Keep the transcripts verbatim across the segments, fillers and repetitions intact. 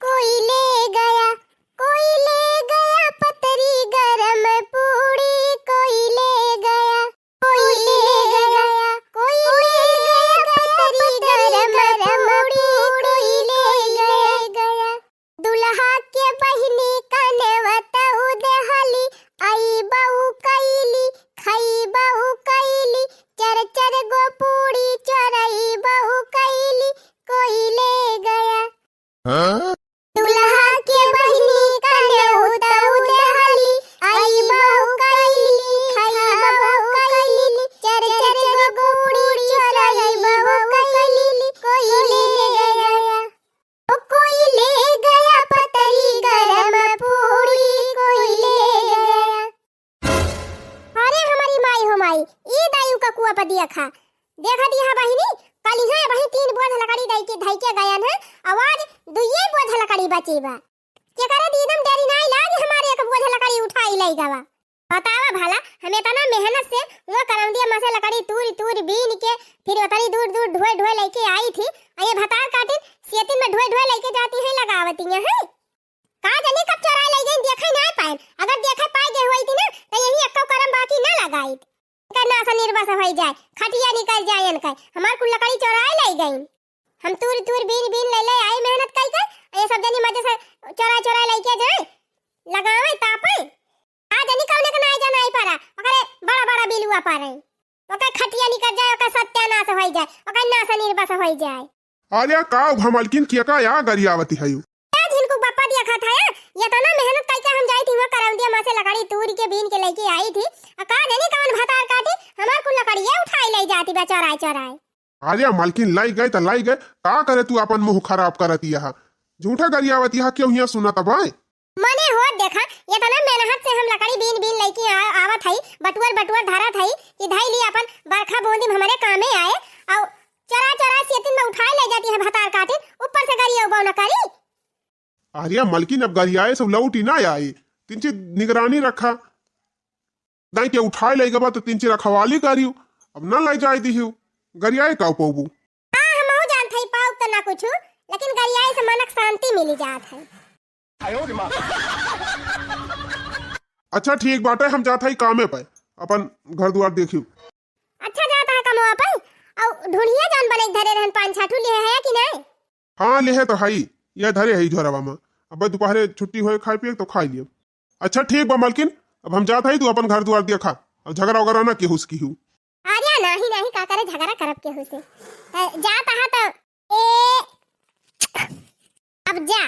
कोई ले गया, कोई ले गया पतरी गरम पूड़ी, कोई ले गया, कोई ले गया, कोई ले गया पतरी गरम पूड़ी, कोई ले गया। दुल्हा के बहिनी कनेवतहु देहली, अइबहु कइली, खइबहु कइली, चार चार गो पूड़ी चोरइबहु कइली, कोई ले गया। हाँ? दुल्हा के बहिनी कनेवतहु देहली, अइबहु कइली, खइबहु कइली, चार चार गो पूड़ी चोरइबहु कइली, कोई ले गया। ओ कोई ले गया पतरी गरम पूड़ी, कोई ले गया। अरे हमारी माई हो माई, ई दायु का कुआ पर दिया खा। देखा दिया बहिनी, कल यहाँ बहिनी तीन बोझ लकड़ी दई के, धई के गयन है, आवाज दुइये बोझ लकड़ी बची बा। केकरे दीदम डेरी नाई लाग, हमारे एक बोझ लकड़ी उठाई लई गवा। बतावा भला, हम इतना मेहनत से वो करौंदिया में से लकड़ी तूरी तूरी बीन के, फिर उतनी दूर दूर ढोए ढोए लेके आई थी, और ये भतार काटिन सेतिन में ढोए ढोए लेके जाती हैं, लगावती हैं। का जानी कब चोराए लई गईन, देखे ना पाएन। अगर देखे पाए गए होई थी ना, तो यही अक्का करम बाकी ना लगाई। इनका नासा निर्वस होई जाए, खटिया निकल जाए इनका। हमार कुल लकड़ी चोराए लई गईन। हम तूर तूर बीन बीन ले ले आई मेहनत कई के, ये सब जनी मजे से चोराए चोराए लेके जाए, लगावे तापे। का जानी कौने के नाई जानाई पारा, ओकरे बड़ा बड़ा बिलुआ पारे। ओकर खटिया निकल जाए, ओकर सत्यानाश होई जाए, ओकर नासा निर्वस होई जाए। अरे का भा मलकिन, के का या गरियावती हयू? ए झिनकू बप्पा देखत हया, एतना मेहनत कइके हम जाई थी, वहाँ करौंदिया में से लकड़ी तूर के बीन के लेके आई थी, आ का जानी कवन भतार काटी, हमार कुल लकड़िया उठाई ले जाती बा चोराए चोराए। अरे मलकिन, लाई गए त लाई गए, का करे तू अपन मुँह खराब करत यहा, झूठा गरियावत यहा, केहू हियाँ सुनत बाय। मने हो देखा, एतना मेहनत से हम लकड़ी बीन बीन लेके आ-, आवत हई, बटुअर बटुअर धरत हई, कि धई ली अपन बरखा बूंदी में हमरे कामे आए, और चोरा चोरा सेतिन में उठाए ले जाती है भतार काटिन, ऊपर से गरियउबो न करी। अरे मलकिन, अब गरियाए सब लौटी ना आई, तिनची निगरानी रखा। दाई के उठाए ले गबा तो तिनची रखवाली करियो, अब ना ले जाए दिहियो, गरियाए का पौबू। हाँ, हमहू जानत हई पाउब तो ना कुछ, लेकिन गरियाए से मनक शांति मिली जात है। अच्छा ठीक बाटे, हम जात हई कामे पे, अपन घर दुआर देखियो। अच्छा जात है कमवा पे, और ढुनिया जान बने धरे रहन पाँच छाठू लिहे है कि नहीं? हाँ, लिहे तो हई, ये धरे हई झोरवा में। अब दुपहरे छुट्टी होए खाए पिए तो खाई लियो। अच्छा ठीक बा मलकिन, अब हम जात हई, तू अपन घर दुआर देखा, अब झगड़ा वगैरह ना केहू से किहू। अरे नाही नाही, का करे झगड़ा करब केहू से? त जात हा तो ए, अब जा,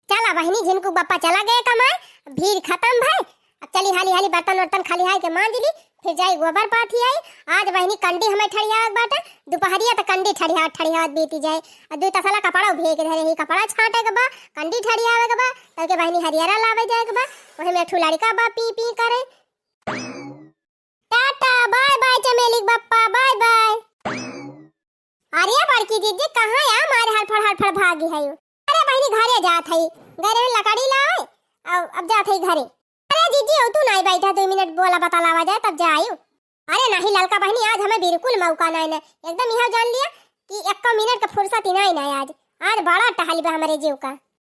चला बहिनी, झिनकू बप्पा चला गए कमाए, भीड़ खतम भय। अब चली हाली हाली बर्तन वर्तन खाली हाय के मांज ली, फिर जाई गोबर पाथी आई। आज बहिनी कंडी हमें ठड़ियावे के बाटे, दुपहरिया त कंडी ठड़ियावत ठड़ियावत बीती जाए। आ दू तसला कपड़ा भीग धरे ही, कपड़ा छाटे के बा, कंडी ठड़ियावे के बा, तब के बहिनी हरियरा लावे जाए के बा, वही में एक ठू लड़का बा पी पी करे। टाटा, बाय बाय चमेली के बप्पा, बाय बाय। अरे बड़की जीजी, कहाँ या मारे हड़फड़ हड़फड़ भागी है? अरे बहिनी, घरे जात है, गए रहे लकड़ी लावे, अब, अब जात है घरे। अरे जीजी, ओ तू नाई बैठा, दो मिनट बोला बतलावा जाए, तब जायू। अरे नाही ललका बहिनी, आज हमें बिल्कुल मौका नाई ना, एकदम यह जान लिया कि एक मिनट का फुर्सत ही नाई ना आज। आज बड़ा टहल बा हमरे जीव का।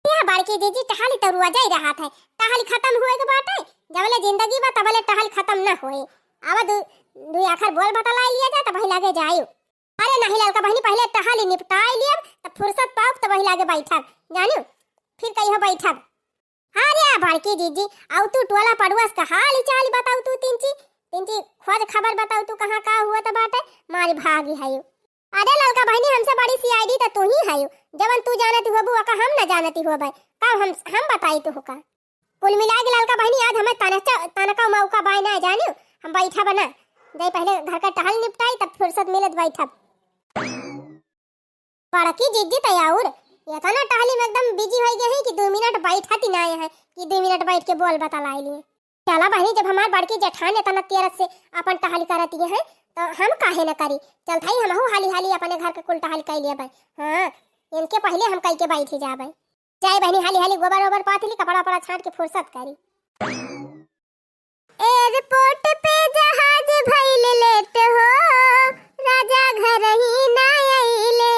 यह बड़की जीजी, टहली तो रुआ जाई रहा था, टहल खत्म हुए के बाटे, जबले जिंदगी बा तबले टहल खत्म ना होए। आवा दू, दू आखर बोल बतलाई लिया जाए, तब लगे जायू। अरे नाही ललका बहिनी, पहिले टहली निपटाई लियब, तब फुर्सत पाउब, तब लगे बैठब, जानू, फिर कहियो बैठब। अरे बड़की जीजी, आउ तू टोला पड़ुआ से हाल चाल बताउ तू तिनची, तिनची खोज खबर बताउ तू कहाँ का हुआ त बाटे, मारी भागी है। अरे ललका बहिनी, हमसे बड़ी सीआईडी त तू ही है, जवन तू जानती होबू ओका हम न जानती होबे, का हम, हम बताई तू का? कुल मिला के ललका बहिनी, आज हमें तनचा-, तनका मौका बाय ना जानू, हम बैठब ना, जाई पहिले घर का टहल निपटाई, तब फुर्सत मिलत बैठब। बड़की जीजी त आउर एतना टहली में एकदम बिजी होइ गए हैं कि दो मिनट बैठत ही ना है कि दो मिनट बैठ के बोल बतलाई लिए। चला बहिनी, जब हमार बड़की जेठान एतना तेरस से अपन टहल करत ही है, तो हम काहे न करी? चलत हई हमहू हाली हाली अपने घर के कुल टहल कइ लेबे। हाँ, इनके पहिले हम कइ के बैठी जाबे। जाए बहिनी, हाली हाली गोबर ओबर पाथी ली, कपड़ा उपड़ा छांट के फुर्सत करी। एयरपोर्ट पे जहाज भइल लेट हो, राजा घर ही ना अइले।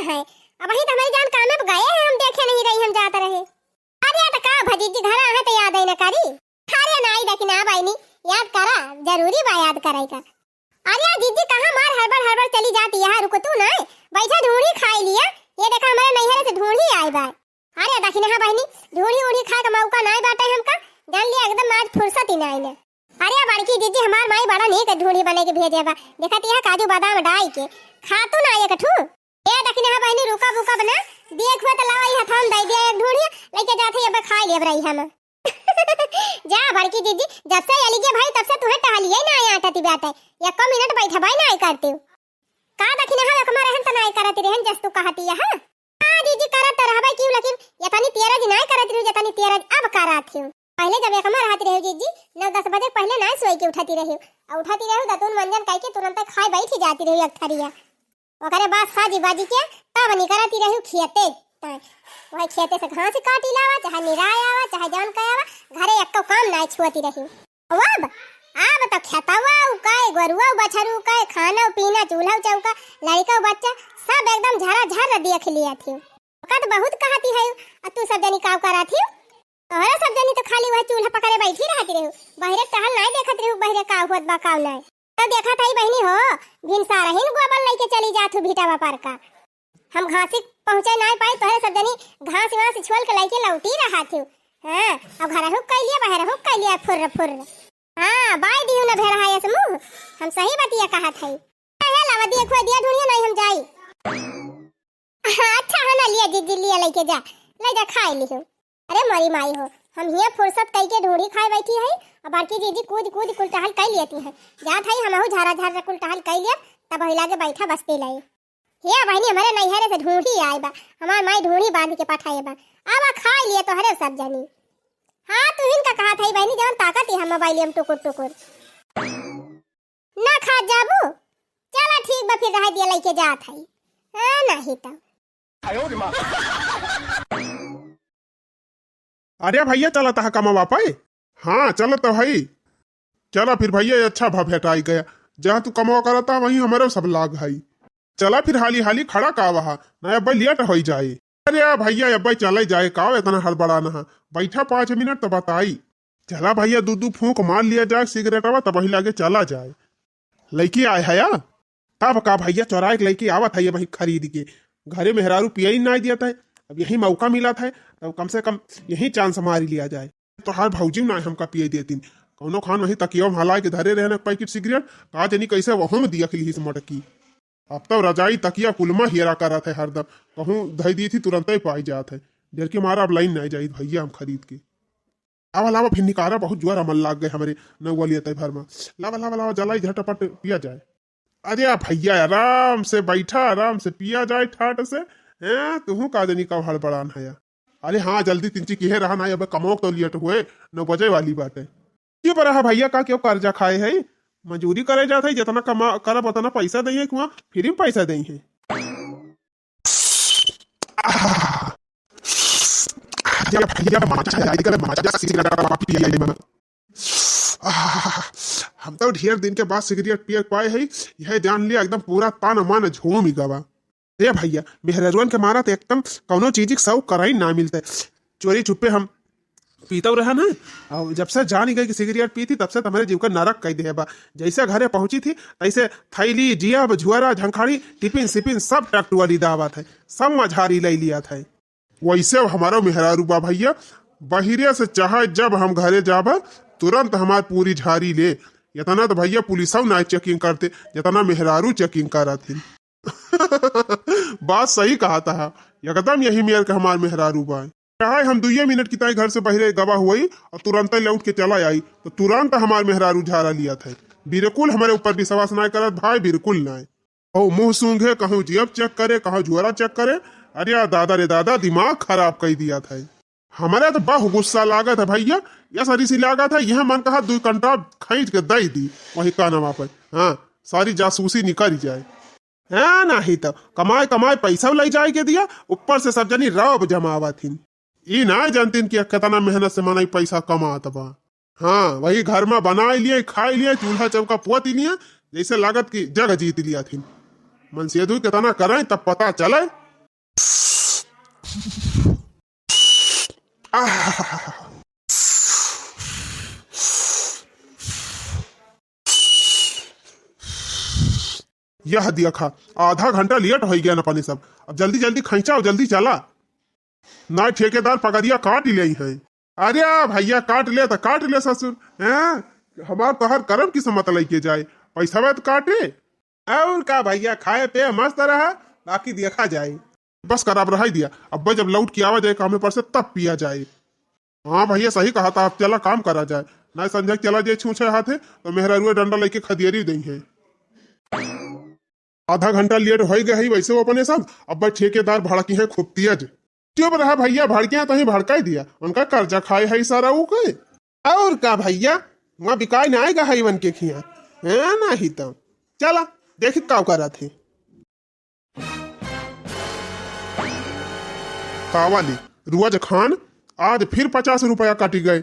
है। अबहीं तो हमरी जान कामे पे गए हैं, हम देखे नहीं रही, हम जात रहे। अरे तो का भजीजी घर आहे तो याद ही न करी। अरे नाई दखिनहा बहिनी, याद करा, जरूरी बा याद करे का। अरे जीजी कहाँ मार हड़बड़ हड़बड़ चली जाती है, रुको तू ना, बैठा ढूंढी खाई लिया। ये देखा हमरे नैहरे से ढूंढी आई बा। अरे दखिनहा बहिनी, ढूंढी उंढी खाए का मौका नाई बाटे हमका, जान लिया एकदम आज फुर्सत ही नाई ने। अरे बड़की जीजी हमार माई बड़ा नीक ढूंढी बने के भेजे बा, देखत यह काजू बादाम डाई के, खा तू ना एक ठू। ए दखिनहा बहिनी रुका बुका बना, देख हुआ तो लावा ये हथान दे दिया एक ढूंढी, लेके जाते अब खाई लेब रही हम। जा बड़की जीजी, जब से अली के भाई तब से तुहे टहलिए ना आया टटी बाटे, एको मिनट बैठबाई ना करते। का दखिनहा एक मारे हन त नाई करत रहन जस तू कहती है। हाँ जीजी करत त रहबे क्यों, लेकिन ये तनी तेरज नाई करत रहू, ये तनी तेरज अब करत हूँ। पहले जब एक मार रहती रहू जीजी, नौ दस बजे पहले नाई सोई के उठती रहू, और उठती रहू दतुन मंजन कह के तुरंत खाए बैठ जाती रहू एक थरिया। ओकरे बाद साजी बाजी के तब निकरती रहू खेते। तय वही खेते से घास काटी लावा, चाहे निराय आवा, चाहे जौन कहे आवा, घरे एक्को काम नाई छुअती रहू। अब, अब तो खेतवा उकाए, गोरुआ बछरू उकाए, खाना पीना, चूल्हा चौका, लड़का बच्चा, सब एकदम झरा झर देख लिया थी। ओका तो बहुत कहती है, आ तू सब जनी का करा थी? तोहरा सब जनी तो खाली वह चूल्हा पकड़े बैठी रहती रहू, बहरे टहल नाई देखत रहू, बहरे का हुअत बा का नाई। तो देखत हई बहिनी हो, भिनसारहिन गोबर लइके चली जात हूँ भिटावा पर का। हम घासी पहुँचे नाई पाई, तोहरे सब जनी घास वास छोल के लइके लौटी रहत हूँ। हाँ, अब घर हुक कैलिया, बहर हुक कैलिया, फुर्र फुर्र। हाँ, बाई दिहू ना भेड़ है ऐसे मुँह, हम सही बतिया कहत हई। हे लावा दिया, खोए दिया, ढूंढिया नाई हम जाई। अच्छा है ना, लिया जीजी, लिया लइके जा, ले जा खाए लिहू। अरे मोरी माई हो, हम हिया फुर्सत कई के ढूंढी खाए बैठी है, और बड़की जीजी कूद कूद कुल टहल कई लेती है। जात है हमहू झारा झारा कुल टहल कई लिया, तब वही लागे बैठा बस्ती लाई। हे बहिनी, हमारे नैहरे से ढूंढी आए बा, हमार माई ढूंढी बांध के पठाए बा। आवा खाए लिए तोहरे सब जनी। हाँ, तू हिन का कहा था बहिनी, जवन ताकत ही हम मोबाइल में टुकुर टुकुर। ना खा जाबू? चला ठीक बा, फिर रह दिया, लइके जात है। हाँ, नहीं तो। अरे भैया, चलत ह कमवा पे? हाँ, चलत तो हई। चला फिर भैया, ये अच्छा भा भेटाई गया। जहाँ तू कमवा करता, वहीं हमरो सब लाग हई। चला फिर हाली हाली खड़ा का वहा, ना अब्बे लेट होई जाए। अरे भैया, अब्बे चले जाए, का इतना हड़बड़ाना है? बैठा पाँच मिनट तो बताई। चला भैया, दू दू फूंक मार लिया जाए सिगरेटवा, तब वही लागे चला जाए। लइके आए है या? तब का भैया, चोराए के लइके आवत है ये वही खरीद के। घरे मेहरारू पियई नाई दियत है, अब यही मौका मिलत है, तब कम से कम यही चांस मारी लिया जाए। तोहार भौजी ना हमका पिए देतिन, कौनो खान वही तकिया में हलाए के धरे रहे ना पैकेट सिगरेट, का जनी कैसे वहू में दिया खिली से मटकी। अब तो रजाई तकिया कुलमा हेरा करत है हरदम, कहूँ धई दी थी तुरंते पाई जात है। डर के मारा अब लाइन नाई जाई भैया हम खरीद के। लावा, लावा, फिर निकारा, बहुत जुआर अमल लाग गए हमरे नौवा लिया तय भर में। लावा, लावा, लावा, जलाई झटपट पिया जाए। अरे आ भैया, आराम से बैठा, आराम से पिया जाए ठाट से। हैं, तुहू का जनी का हड़बड़ान है या? अरे हाँ, जल्दी तिंची किहे रहा ना, अब कमोक तो लेट हुए, नौ बजे वाली बात है। ये पर रहा भैया, का क्यों कर्जा खाए है? मजूरी करे जात है, जितना कमा करब उतना पैसा दे है, कुआं फ्री में पैसा दे है। आह, ये भैया, माचा है, आजकल माचा सिगरेट लगा पिया ले में। आह, हम तो ढेर दिन के बाद सिगरेट पिए पाए है, यह जान लिया एकदम पूरा तन मन झूम ही गवा। ए भैया, मेहररुअन के मारा तो एकदम कौनो चीज के शौक कराई ना मिलते। चोरी छुपे हम पीतौ रहन है, और जब से जान गए कि सिगरेट पीती, तब से तो हमारे जीव का नरक कह दे बा। जैसे घरे पहुंची थी, तैसे थैली, जिया, झुआरा, झंखाड़ी, टिफिन सिफिन सब ट्रक ट्राली दावत है, सब में झारी ले लिया था। वैसे अब हमारा मेहरारू बा भैया, बहिरे से चाहे जब हम घरे जाबा, तुरंत हमार पूरी झारी ले। इतना तो भैया पुलिसौ ना चेकिंग करते, जितना मेहरारू चेकिंग करत है। बात सही कहा था, एकदम यही मेर के हमार मेहरारू बा। चाहे हम दुइये मिनट की ताई घर से बहिरे गवा हुई और तुरंत लौट के चला आई, तो तुरंत हमार मेहरारू झारा लिया था। बिल्कुल हमारे ऊपर विश्वास ना करत भाई, बिल्कुल ना। कहूँ मुँह सूंघे, कहूँ जेब चेक करे, कहूँ झोरा चेक करे। अरे यार दादा रे दादा, दिमाग खराब कर दिया था। हमारे तो बहुत गुस्सा लागत है भैया, ये सारी सी लागत है, यह मन कहा दो कंटा खींच के दे दी वही कानवा पर। हाँ, सारी जासूसी निकल जाए। हाँ, नहीं तो कमाए कमाए पैसा ले जाए के दिया, ऊपर से सब जनी रौब जमावत हिन। ई ना जानतीन कि कितना मेहनत से मनई पैसा कमात बा। हाँ, वही घर में बनाए लिए, खाए लिए, चूल्हा चौका पोत लिए, जैसे लागत कि जग जीत लिया थिन। मनसेधु कितना करें तब पता चले। आह। यह देखा, आधा घंटा लेट होइ गया न अपने सब। अब जल्दी जल्दी खींचा और जल्दी चला, ना ठेकेदार पगरिया काट ले हैं। अरे आ भैया, काट ले तो काट ले ससुर, हैं? हमार तोहर करम किस्मत लइके जाए, पैसा तो काटे। और का भैया, खाए पे मस्त रहा, बाकी देखा जाए। बस कर, अब रहाई दिया, अब जब लौट के आवा जाए कामे पर से तब पिया जाए। हाँ भैया, सही कहा था, अब चला काम करा जाए, ना संझा के चला जाए छूछे हाथे तो मेहरारुए डंडा लेके खदियरी दई है। आधा घंटा लेट होइ गए है वैसे वो अपने सब, अब ठेकेदार भड़की है खूब तेज। चुप रहा भैया, भड़किया तो ही भड़काई दिया, उनका कर्जा खाए है सारा ऊ के। और का भैया, वहाँ बिकाई ना आएगा है इवन के खिया, है ना ही तो। चला, देखी का करत है। कावाली, रुआ जखान, आज फिर पचास रुपया कट गए।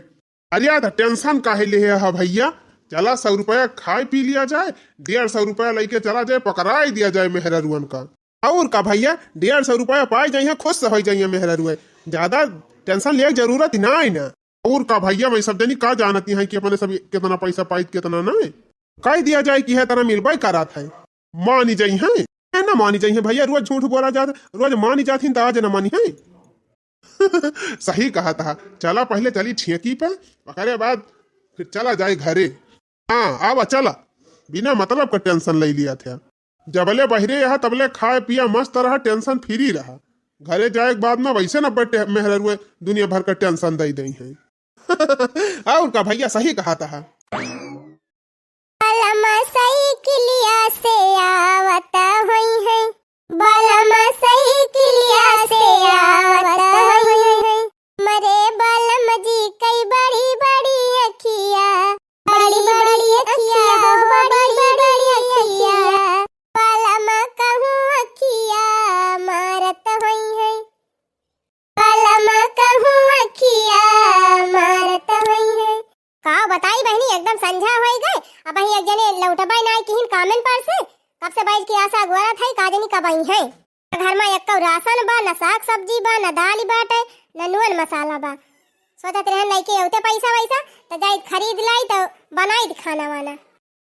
अरे यार, टेंशन काहे ले है भैया, चला सौ रुपया खाए पी लिया जाए, डेढ़ सौ रुपया लेके चला जाए, पकड़ाई दिया जाए मेहरारुअन का। और का भैया, डेढ़ सौ रुपया पाए जाइए, खुश हो जाइए मेहरारुए, ज्यादा टेंशन लेके जरूरत ही ना है ना। और का भैया, मैं सब जनी का जानती हैं कि अपने सब कितना पैसा पाई, कितना ना है। कह दिया जाए कि है तरह मिलबे करात है, मानी जाई है, है ना, मानी जाई है भैया, रोज झूठ बोला जात, रोज मानी जात ही तो आज ना मानी है। सही कहा था, चला पहले चली ठेकी पे, ओकरे बाद फिर चला जाए घरे। हाँ, आवा चला, बिना मतलब का टेंशन ले लिया था। जबले बहिरे यहाँ तबले खाए पिया मस्त रहा, टेंशन फ्री रहा। घरे जाए के बाद में वैसे न बटे मेहरारुए दुनिया भर का टेंशन दे दई है। और का भैया, सही कहा था। बलम साइकिलिया से आवत होई है, बलम साइकिलिया से आवत होई है। मरे बलम जी कई बड़ी बड़ी अखिया, बड़ी बड़ी अखिया हो, बड़ी बड़ी अखिया। बलम कहूँ अखिया मारत होई है, बलम कहूँ अखिया मारत होई है। का बताई बहिनी, एकदम संझा होई गए। अबहीं एक जने लौटबे नाई किहिन कामेन पर से, कब से बैठ के आशा गोरत है, का जनी कब आई है। घर में एक्को राशन बा, न साग सब्जी बा, न दाल बाटे, न नून मसाला बा। सोचत रहन लइके अउते पैसा वैसा, त जाइत खरीद लाई, त बनाइत खाना वाना।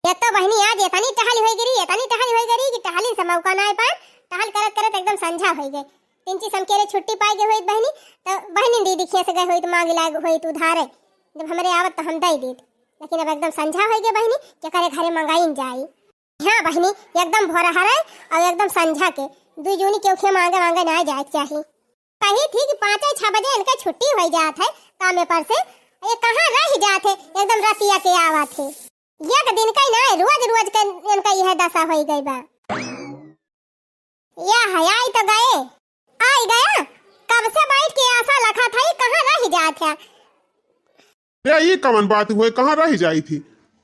ये तो बहिनी आज एतनी टहल होई गिरी, एतनी टहल होई गिरी कि टहलिन से मौका नाय पाए। टहल करत करत एकदम संझा होई गए। तीन चीज हमके रे छुट्टी पाई गए होइत बहिनी, तो बहिनी दीदी खेस गए होइत, मांग लाग होइत उधारे। जब हमरे आवत तो हम दे देत, लेकिन अब एकदम संझा होई गए बहिनी, के करे घरे मंगाइन जाई। हाँ बहिनी, एकदम भोर हरे और एकदम संझा के। दुई जूनी केहू के मांगे वांगे ना जाए के चाही। कही थी कि पाँचे छह बजे इनके छुट्टी होई जात है कामे पर से, ये कहाँ रह जात है, एकदम रतिया के आवत है। एक दिन का ही ना है, रोज रोज के इनका यह दशा होई गई बा। या है, आई तो गए, आई गया। कब से बैठ के आशा लखा था, ये कहाँ रह जात है। अरे, ई कवन बात हुए, कहाँ रह जाई थी?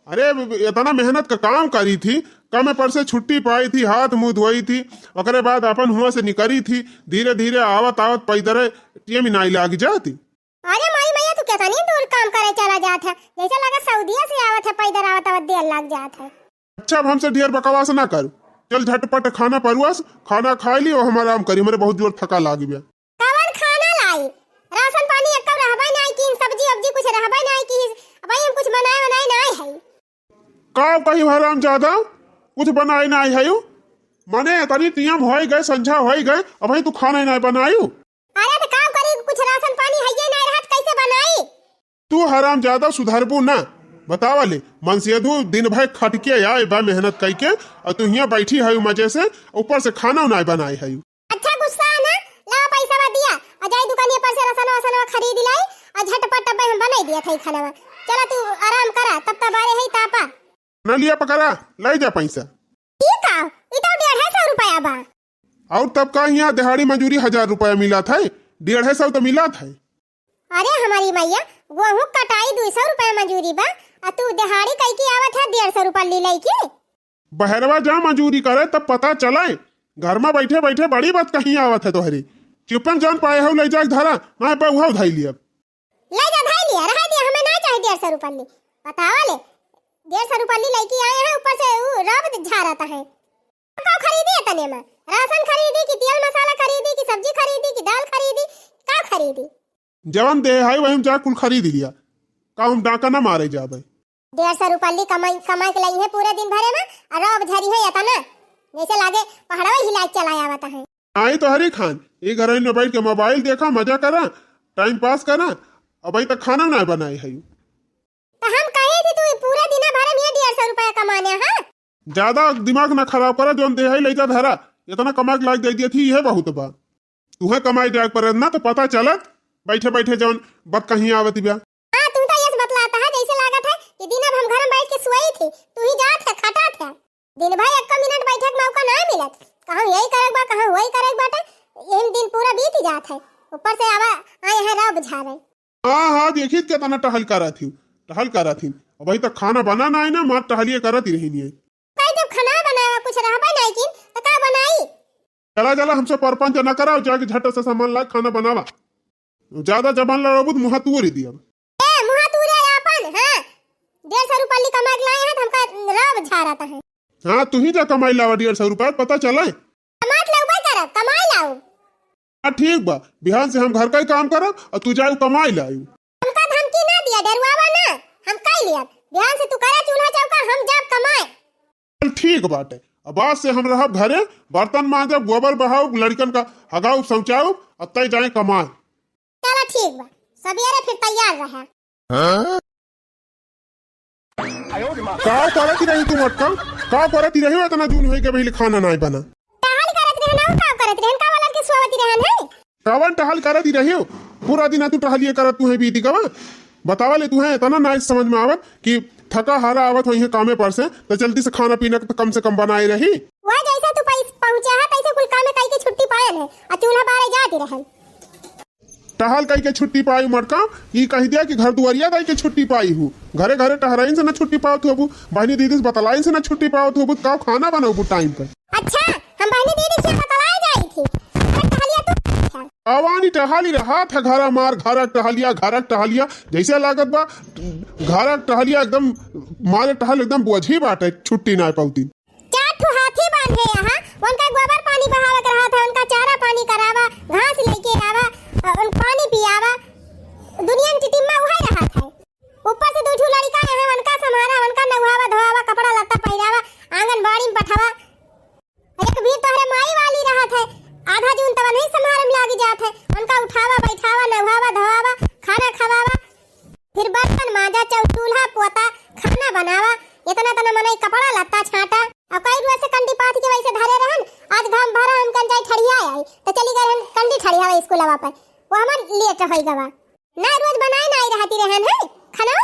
अरे, इतना मेहनत का काम करी थी, कमे पर से छुट्टी पाई थी, हाथ मुँह धोई थी, ओकरे बाद अपन हुआँ से निकरी थी, धीरे धीरे आवत आवत पैदरे टेम नाई लाग जाती। अरे माई मैया, तू केतनी दूर काम करे चला जात है, जैसे लगा सऊदिया से आवत है, पैदर आवत आवत देर लाग जात है। अच्छा, अब हमसे ढेर बकवास ना कर, चल झटपट खाना परुआस, खाना खाई ली और हम आराम करी, हमरे बहुत जोर थका लागी बे। कवन खाना लाई? राशन पानी एक्को रहबे नाई की, सब्जी उब्जी कुछ रहबे नाई की, अब हम कुछ बनाए बनाए नाई है। का कही हराम ज्यादा, कुछ बनाए नाई है। मने तनी टियम होई गए, संझा होई गए, अबही तू खाना ही नाई बनायू। अरे तो का करी, कुछ राशन पानी है ये नाई रहत, कैसे बनाई? तू हराम ज्यादा सुधरबू ना। बतावा ले, मनसेधू दिन भर खट के आए बा मेहनत कई के, और तू हियाँ बैठी है मजे से, ऊपर से खाना नाई बनाए है। अच्छा गुस्सा है ना, ला पैसा दिया, और जाई दुकानिया पर से रसनवा वसनवा खरीद लाई, और झटपट अब हम बनाई दिया था खाना। चला तू आराम करा, तब तब बारे है तापा। ना लिया पकड़ा, लाई जा पैसा। ई का? ई तो डेढ़ सौ रुपया बा। और तब का, यहाँ दिहाड़ी मजूरी हजार रुपया मिला था, डेढ़ सौ तो मिला था। अरे हमारी मैया, गोहूँ कटाई दुई सौ रुपया मजूरी बा, आ तू दिहाड़ी कई की आवत है डेढ़ सौ रुपया ली लई की। बहरवा जा मजूरी करे तब पता चले, घर में बैठे बैठे बड़ी बात कहीं आवत है तोहरी। चुपन जान पाए हो, ले जाके धरा, मैं पे उहाव धाई लिया। ले जा धाई लिया, रहा दिया, हमें ना चाहे डेढ़ सौ रुपया ली। बतावा ले, डेढ़ सौ रुपया ली लई की आए हैं, ऊपर से ऊ रब झारत है। का खरीदे त ने मा राशन खरीदी कि तेल मसाला खरीदी कि सब्जी खरीदी कि दाल खरीदी, का खरीदी? जवन देहइ वही हम जा कुल खरीद लिया। का हम डाका ना मारे जाबइ? डेढ़ सौ रुपल्ली कमाई, कमाइ के लइहे पूरे दिन भरे मा, अउर अब झरिहे एतना, जइसे लागे पहाड़वा हिलाइ के चला आवत है। आई तो हरी खान, ई घरइन मा बइठ के मोबाइल देखा, मजा करा, टाइम पास करा, अबइ तक खाना नाहीं बनाइ है। तो हम कहे थी तू पूरे दिन भरे मा ये डेढ़ सौ रुपया कमाने, हाँ? ज्यादा दिमाग ना खराब करा, जौन देहइ लइका धरा, एतना कमाइ के लायक दइ दिया थी, इहे बहुत बा। तुहे कमाइ जाए के परे ना, तो पता चलत बइठे बइठे जौन बतकही आवत बा। हाँ, तू तो यस बतलाता है, जइसे लागत है कि दिन अब हम घर मा बइठ के सोई थी, तू ही जात है, खटात है। दिन भर एक्को मिनट बइठे के मौका नाहीं मिलत, कहूँ यही करे के बा, कहूँ वही करे के बाटे, यही दिन पूरा बीत ही जात है। ऊपर से आवा, आए हैं रौब झारे। हाँ, हाँ, देखी केतना टहल करत ही, टहल करत ही। अबही तक खाना बना नाहीं ना, मार टहलिए करत ही रहिन है। भाई, जब खाना बनावा कुछ रहबे नाहीं किन, तो का बनाई? चला, चला, हमसे परपंच ना कराओ, जाके झट से सामान ला, खाना बनावा। ज्यादा जबान लड़ाबू तो मुँहा तूरी दियब। ए, मुँहा तूरे आपन, हाँ? डेढ़ सौ रुपया कमाइ के लाए हैं, तो हमका रौब झारत है। हाँ, तू ही जा कमाइ लावा डेढ़ सौ रुपया, पता चले। कमात लउबे करब, कमाइ लाऊ। हाँ, ठीक बा, बिहान से हम घर का ही काम करब अउर तू जाऊ कमाइ लाऊ। हमका धमकी ना दिया, डरवावा ना, हम कइ लियब। बिहान से तू करा चूल्हा चौका, हम जाब कमाए। चल ठीक बाटे, अब आज से हम रहब घरे, बर्तन मांजब, गोबर बहाउब, लड़िकन का हगाउब, शौचाउब, अउर तय जाए कमाए। चला ठीक बा, सबेरे फिर तैयार रहा। हाँ? का करत रही तू मटका? का करत रही हो, एतना जून होई के पहिले खाना नाहीं बना? टहल करत रहन, अउर का करत रहन? का वाला के सोवत रहन है? कवन टहल करत रही हो? पूरा दिन तू टहलिए करत तू है बीती गवा। बतावा ले तू है, एतना नाहीं समझ मा आवत कि थका हारा आवत होइहे कामे पर से, तो जल्दी से खाना पीना तो कम से कम बनाए रही। वह जइसे तू पैस-, पहुँचा है, तइसे कुल कामे कइ के छुट्टी पायल है, अउर चूल्हा बारे जाती रहन। टहल कइ के छुट्टी पाई मटका, ई कहि दिया कि घर दुआरिया कइ के छुट्टी पाई हूँ। घरे घरे टहराइन से ना छुट्टी पावत होबू, बहिनी दीदी से बतलाइन से ना छुट्टी पावत होबू, का खाना बनउबू टाइम पर? अच्छा, हम बहिनी दीदी से बतलाए जाई थी, अरे टहलिया तू। अवानी टहली रहा था घरा मार, घरक टहलिया, घरक टहलिया, जइसे लागत बा घरक टहलिया एकदम मारे टहल एकदम बोझी बाटे, छुट्टी नाहीं पाउती। चार ठो हाथी बांधे यहाँ, उनका गोबर पानी बहावे के रहत है, उनका चारा पानी करावा, घास लइके आवा, अ, उन पानी पियावा, दुनिया में टिटिम्मा उहइ रहत है। ऊपर से दू ठो लड़िका यहाँ, उनका सम्हारा, उनका नउहावा, धोआवा, कपड़ा लत्ता पहिरावा, आंगनबाड़ी में पठावा। एक भी तोहरे माई वाली रहत है, आधा जून तब नहीं सम्हारे में लागी जात है, उनका उठावा, बैठावा, नउहावा, धोआवा, खाना खवावा। फिर बर्तन मांजा, चौ-, चूल्हा पोता, खाना बनावा, एतना एतना मनई कपड़ा लत्ता छांटा। अउर कई रोज से कंडी पाथ के वइसे धरे रहन, आज घाम भरा हमकन जाई ठड़िया आई, तो चली गए रहन कंडी ठड़िया स्कूलवा पर, वो हमार लेट होई गवा। ना रोज बनाए ना आई रहती रहन है खाना।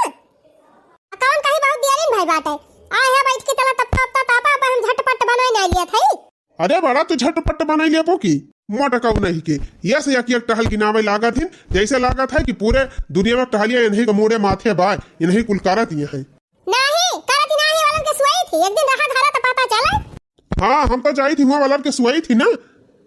आ कौन कहीं बहुत देरिन भई बाटे, आ यहाँ बैठ के चला तब तब तब तापा, अब हम झटपट बनाए ना लिया था। अरे बड़ा तू झटपट बनाई लेबो की? मोटकाऊ नहीं के, ये से एक एक टहल गिनावे लागत हिन, जैसे लागत है कि पूरे दुनिया में टहलिया इन्हीं के मूड़े माथे बा, इन्हीं कुल करत ये है। नहीं, करत ही नहीं, वालन के सुआई थी, एक दिन रहा घरा तो पता चला। हाँ, हम तो जाई थी, वहाँ वालन के सुआई थी ना,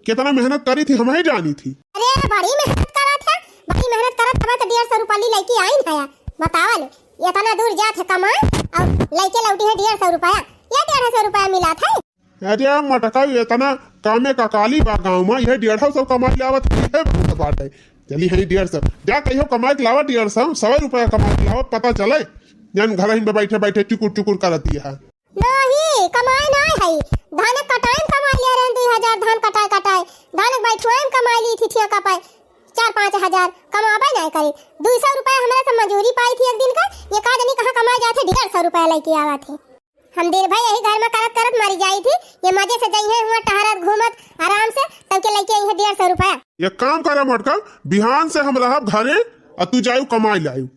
कितना मेहनत करी थी, हम ही जानी थी। अरे बड़ी मेहनत करत है, बड़ी मेहनत करत हवे तो डेढ़ सौ रुपया लेके आई ना, बतावा ले, इतना दूर जात है कमाए और लेके लौटी है डेढ़ सौ रुपया, ये डेढ़ सौ रुपया मिला था। अरे मटका, एतना कामे का काली बा गाँव में, यह डेढ़ सौ कमाई लावत है, यह बहुत बात है। चली है डेढ़ सौ, जा कहियो कमाई के लावा डेढ़ सौ, सौ रुपया कमाई के लावा, पता चले। जन घर ही में बैठे बैठे चुकुर चुकुर करती है। नहीं, कमाई नहीं है, धान कटाई में कमाई ले रहे हैं, दो हजार धान कटाई कटाई, धान बैठुआई में कमाई ली थी ठिया का पाई चार पाँच हजार, कमाबे नहीं करे। दो सौ रुपया हमारे से मजूरी पाई थी एक दिन का, ये का जानी कहाँ कमाई जाते डेढ़ सौ रुपया लेके आवा थे। हम दिन भर यही घर में करत करत मरी जाई थी, ये मजे से जइहे हुआ टहरत घूमत आराम से, तब के लेके आई है डेढ़ सौ रुपया। एक काम करा मटका, बिहान से हम रहब घरे और तू जायू कमाई लायू।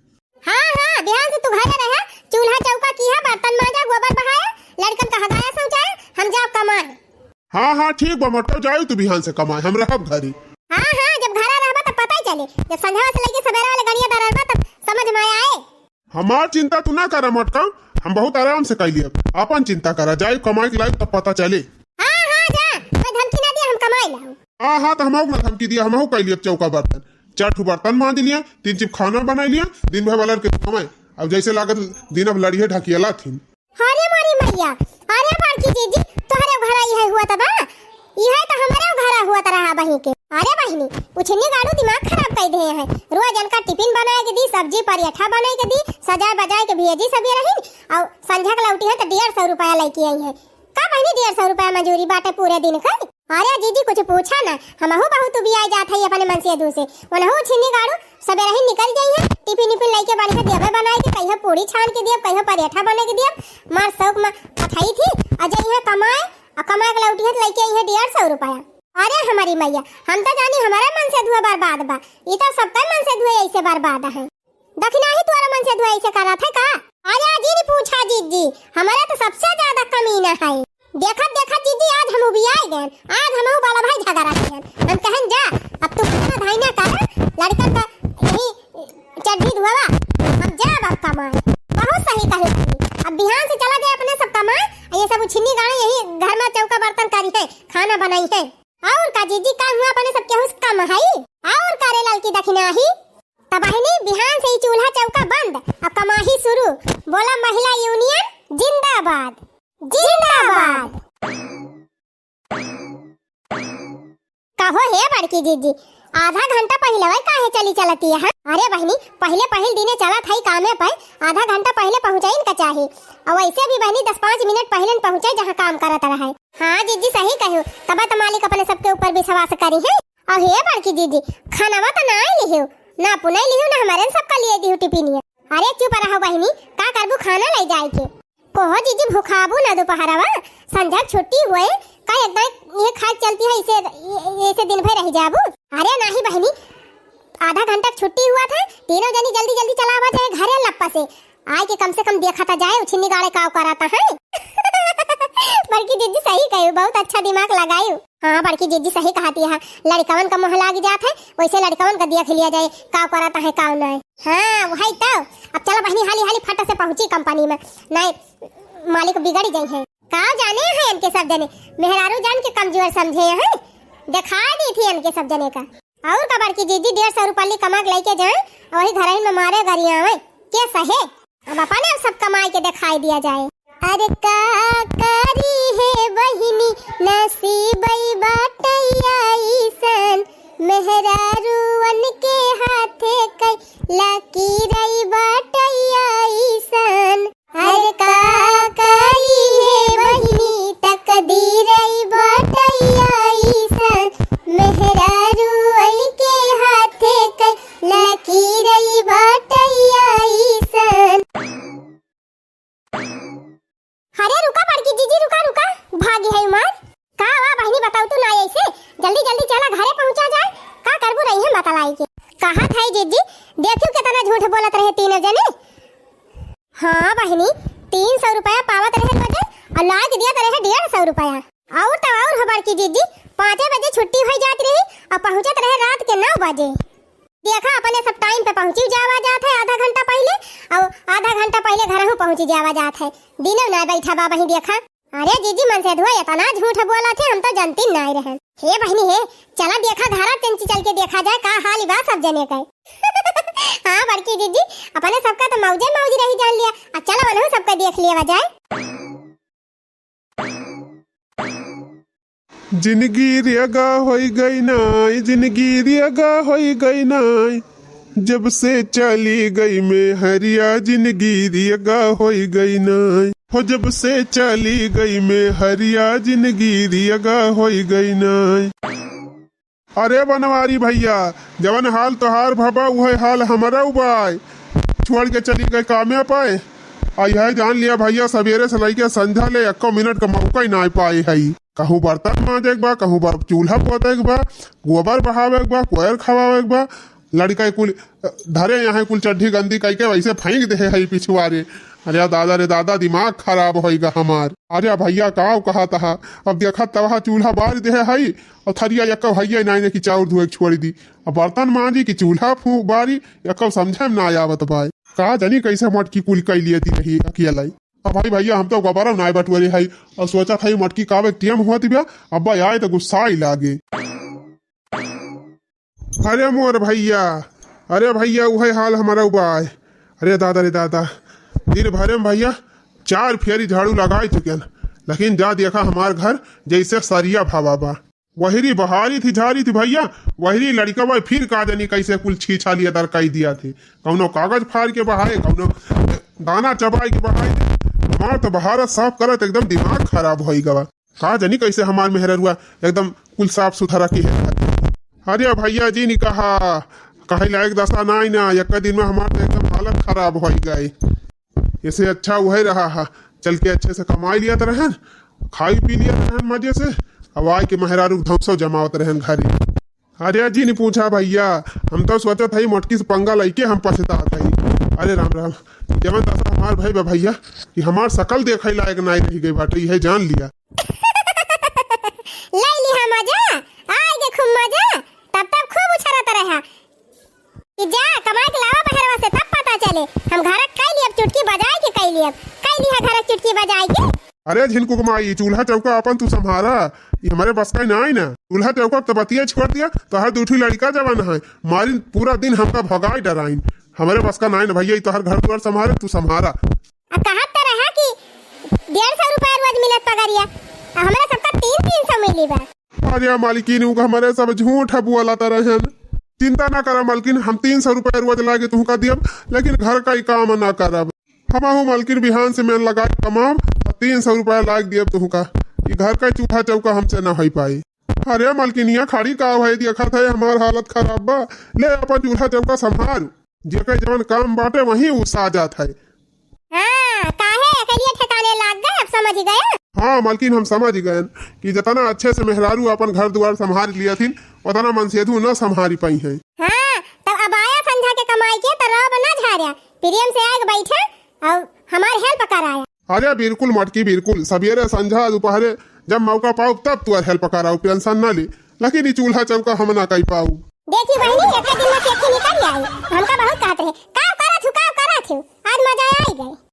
हाँ, हाँ, बिहान से तू घरे रहे, चूल्हा चौका किहा, बर्तन मांजा, गोबर बहाया, लड़कन का हगाया शौचाया, हम जाब कमाए। हाँ, हाँ, ठीक बा मटका, जायू तू बिहान से कमाए, हम रहब घरे। हाँ, हाँ, जब घरा रहबा तब पता ही चले, जब संझवा से लेके सवेरे वाले गड़िया डरबा तब समझ में आए। हमार चिंता तू ना करा मटका, हम बहुत आराम से कइ लियब। आपन चिंता करा, जाई कमाई के लायक तब पता चले। हाँ, हाँ, जा, कोई धमकी ना दिया, हम कमाई लाऊ। हाँ, हाँ, तो हमहू ना धमकी दिया, हमहू कइ लियब चौका बर्तन। चार ठो बर्तन मांज लिया, तीन चीज खाना बनाई लिया, दिन भर वाला के कमाए। अब जैसे लागत दिन अब लड़िए ढकियला थी। अरे मोरी मैया, अरे बड़की जीजी, तोहरे घर आई है हुआ तबा? उ छिन्नी गाड़ू दिमाग खराब कइ देहे हैं। रोज इनका टिफिन बनाए के दी, सब्जी पराठा बनाए के दी, सजाए बजाए के भेजी सबेरहिन, अउ संझा के लौटिहैं त डेढ़ सौ रुपया लइके अइहैं। का बहिनी, डेढ़ सौ रुपया मजूरी बाटे पूरे दिन कै? अरे जीजी, कुछ पूछा ना, हमहू बहुत उबियाए जात हई अपने मनसेधू से। ओनहू छिन्नी गाड़ू सबेरहिन निकल जइहैं, टिफिन उफिन लइके बढ़िया देबे बनाए के, कहियो पूड़ी छान के दियब, कहियो पराठा बने के दियब, मार शौक में अथई थी, अ जइहैं कमाए, अ कमाए के लौटिहैं त लइके अइहैं डेढ़ सौ रुपया। अरे हमरी मइया, हम त जानी हमरे मनसेधुआ बर्बाद बा, ई त सबकै मनसेधुआ अइसे बर्बाद हैं। दखिनाही तोहरे मनसेधुआ अइसे करत है का? अरे जिन पूछा जीजी, हमरे त सबसे ज्यादा कमीना है। देखत देखत जीजी आज हम उबियाए गएन, आज हमहू बड़ा भाई झगड़ा किहन। हम कहन जा, अब तू खाना धाई ना कर, लड़कन का यही चड्ढी धोवा, हम जाब अब कमाए। बहुत सही कही। अब बिहान से चला जाए अपने सब कमाए, अ ये सब उ छिन्नी गाड़ू यही घर में चौका बर्तन करिहैं, खाना बनाइहैं। अउर का जीजी, का हुआ, अपने सब केहू से कम हई? अउर का रे ललकी दखिनाही? त बहिनी, बिहान से ई चूल्हा चौका बंद, अब कमाही शुरू। बोला महिला यूनियन जिंदाबाद, जिंदाबाद। कहो हे बड़की जीजी, आधा घंटा पहिले वही काहे चली चलती है? अरे बहिनी, पहिले पहिल दिने चलत हई कामे पे, आधा घंटा पहिले पहुँचइन का चाही। अउ वैसे भी बहिनी दस पाँच मिनट पहिले न पहुँचे जहाँ काम करत रहे। हाँ जीजी, सही कहू, तब त मालिक अपने सबके ऊपर विश्वास करिहैं। अउ हे बड़की जीजी, खानवा त नाहीं लिहू, ना अपने लिहू, ना हमरे सबका लिए दिहू टिफिनिया। अरे चुप रहो बहिनी, का करबू खाना लइ जाए के? कहो जीजी, भुखाबू ना दुपहरवा, संझा क छुट्टी हुए, का एकदम ये खाए चलती है, इसे, इसे दिन भर रह जाबू? अरे नाहीं बहिनी, आधा घंटा क छुट्टी हुआ था, तीनों जनी जल्दी जल्दी चला आवा जाए घरे लप्पा से, आए के कम से कम देखा त जाए, उ छिन्नी गाड़ू काव करत हैं। बड़की जीजी सही कहू, बहुत अच्छा दिमाग लगायू। हाँ, बड़की जीजी सही कहती है, लड़िकवन का मोह लाग जात है, वैसे लड़िकवन का देख लिया जाए, काव करत हैं, काव नाहीं। हाँ, वही तो। अब चला बहिनी, हाली हाली फट से पहुँची कंपनी में, नाहीं मालिक बिगड़ जइहैं। काव जाने हैं इनके सब जने, मेहरारू जान के कमजोर समझे हैं, दिखाई दी थी इनके सब जने का। अउर का बड़की जीजी, डेढ़ सौ रुपया कमा के लइके जाए, अउ वही घरही में मारे गरियावे, के सहे? अब अपने सब कमाई के दिखाई दिया जाए। अरे का करी हे बहिनी, नसीबई बाटै अइसन, मेहरारुअन के हाथे कै लकीरई बाटै अइसन। अरे का करी हे बहिनी, तकदीरई बाटै अइसन, मेहरारुअन के हाथे कै लकीरई बाटै अइसन। अरे रुका बड़की जीजी, रुका, रुका, भागी है उमर। का वा बहिनी, बताऊ तू ना ऐसे, जल्दी जल्दी चला घरे पहुँचा जाए। का करबू रही है बतलाई के? कहा था जीजी, देखियो कितना झूठ बोलत रहे तीनों जने। हाँ बहिनी, तीन सौ रुपया पावत रहे रोजे अउ लाग दियत रहे डेढ़ सौ रुपया। अउर त अउर हो बड़की जीजी, पाँचे बजे छुट्टी होइ जात रही अउ पहुँचत रहे रात के नौ बजे। देखा, अपने सब टाइम पे पहुँची जावा जात है आधा घंटा पहिले, अउ आधा घंटा पहिले घरहू पहुँची जावा जात है। दिनों ना बैठा बा बहिनी, देखा। अरे जीजी, मनसेधुआ एतना झूठ बोलत है, हम तो जनती नाहीं रहेन। हे बहिनी हे, चला देखा घरा तंची चल के देखा जाए का हाल बा सब जने का। हाँ बड़की जीजी, अपने सबका तो मौजे मौज रही जान लिया, अब चला वनहू सबका देख लिया जाए। जिनगी रियगा होइ गई नाई, जिनगी रियगा होइ गई नाई, जब से चली गई मेहरिया, जिनगी रियगा होइ गई नाई। हो जब से चली गई मेहरिया, जिनगी रियगा होइ गई नाई। अरे बनवारी भइया, जवन हाल तोहार भवा, उहै हाल हमरउ बाय। छोड़ के चली गई कामे पाए। अ इहै जान लिया भइया, सबेरे से लइके संझा ले एक्को मिनट का मौका ही नाहीं पाए हई। कहूँ बर्तन माँजे के बा, कहूँ बर-, चूल्हा पोते के बा, गोबर बहावे के बा, कोयर खवावे के बा। लड़िका कुल, अ, धरे यहाँ कुल चड्ढी गंदी कइके वैसे फेंक देहे हई पिछुआरे। अरे दादा रे दादा, दिमाग खराब होइगा हमार। अरे भइया, काव कहत हा, अब देखत तवहा चूल्हा बार देहे हई, अउ थरिया एक्को हइये नाहीं कि चाउर धोए के छोड़ दी। अब बर्तन माँजी कि चूल्हा फू-, बारी, एक्को समझे में नाहीं आवत बाय। का जानी कइसे मटकी कुल कइ लियत रही अकेलइ। अब भाई भइया, हम तो गोबरउ नाहीं बटोरे हई, अउ सोचत हई मटकी कावे के टेम होत बा, अब्बा आए त गुस्साइ लागे। अरे मोर भइया, अरे भइया, उहै हाल हमरउ बाय। अरे दादा रे दादा, दिन भरे में भइया चार फेरी झाड़ू लगाइ चुकेन, लेकिन जा देखा हमार घर जइसे सरिया भवा बा। वहरी बहारी थी, झारी थी भइया, वहरी लड़िकवा फिर का जानी कइसे कुल छीछालिया दर कइ दिया थी। कउनो कागज फार के बहाए, कउनो दाना चबाइ के बहाए। हमार त बहारत साफ करत एकदम दिमाग खराब होइ गवा। का जानी कइसे हमार मेहररुआ एकदम कुल साफ सुथरा किहे रहत। अरे भइया जी ने कहा, कहइ लायक दसा नाहीं ना, एक दिन में हमार त एकदम हालत खराब होइ गइ। एसे अच्छा उहइ रहा हा, चल के अच्छे से कमाइ लियत रहन, खाइ पी लियत रहन मजे से, अब आइके मेहरारू के धौंसो जमावत रहन घरे। अरे जी ने पूछा भइया, हम तउ सोचत हई मोटकी से पंगा लइके हम पछतात हई। अरे राम राम, जवन दसा हमार भइ बा भइया, कि हमार सकल देखइ लायक नाहीं रहि गइ बाटे, इहइ जान लिया। लइ लिहा मजा, आइ गे खूब मजा, तब तब खूब उछरत रहा। कि जा, कमाइ के लावा बहरवा से, तब पता चले। हम घरक कइ लियब, चुटकी बजाइ के कइ लियब। कइ लिहा घरक चुटकी बजाइ के। अरे झिनकू के माई, चूल्हा चौका आपन तू सम्हारा, ई हमरे बस का नाहीं ना। चूल्हा चौका के बतिया छोड़ दिया, तोहर दुइ ठो लड़िका जवन है, मारिन पूरा दिन हमका भगाइ डराइन। हमरे बस का नाहीं ना भइया, ई तोहर घर दुआर सम्हारे, तू सम्हारा। आ कहत त रहा कि डेढ़ सौ रुपया रोज मिलत पगरिया, आ हमरा सबका तीन तीन सौ मिली बा। अरे मालकिन, उ हमरे सब झूठ बोलत रहन। चिंता ना करा मालकिन, हम तीन सौ रुपया रोज लागे तुहका दियब, लेकिन घर का ही काम ना करब। हमहू मालकिन बिहान से मेन लगाइ कमाब, आ तीन सौ रुपया लाग दियब तुहका। ई घर का चूल्हा चौका हमसे ना होइ पाई। अरे मालकिनिया, खड़ी का भई, देखत है हमार हालत खराब बा। ले अपन चूल्हा चौका सम्हार, जेकर जवन काम बाटे वही उ साजत है। हाँ, काहे अकलिया ठिकाने लाग गए, अब समझ गए? हाँ मालकिन, हम समझ गए कि जितना अच्छे से मेहरारू अपन घर दुआर सम्हार लियथिन, उतना मनसेधू न सम्हारी पाई हैं। हाँ, तब अबाया संझा के कमाई के त रौब न झार्या, प्रेम से आइके बैठा अउर हमार help कराया। अरे बिल्कुल मटकी, बिल्कुल, सबेरे संझा दुपहरे जब मौका पाउब तब तोर help कराउब, tension न ली, लेकिन ई चूल्हा चौका हम ना कइ पाउब। देखी बहिनी, एक दिन में सेखी निकल आई, हमका बहुत कहत रहे, "का करत हू, का करत हू?" आज मजा आइ गए।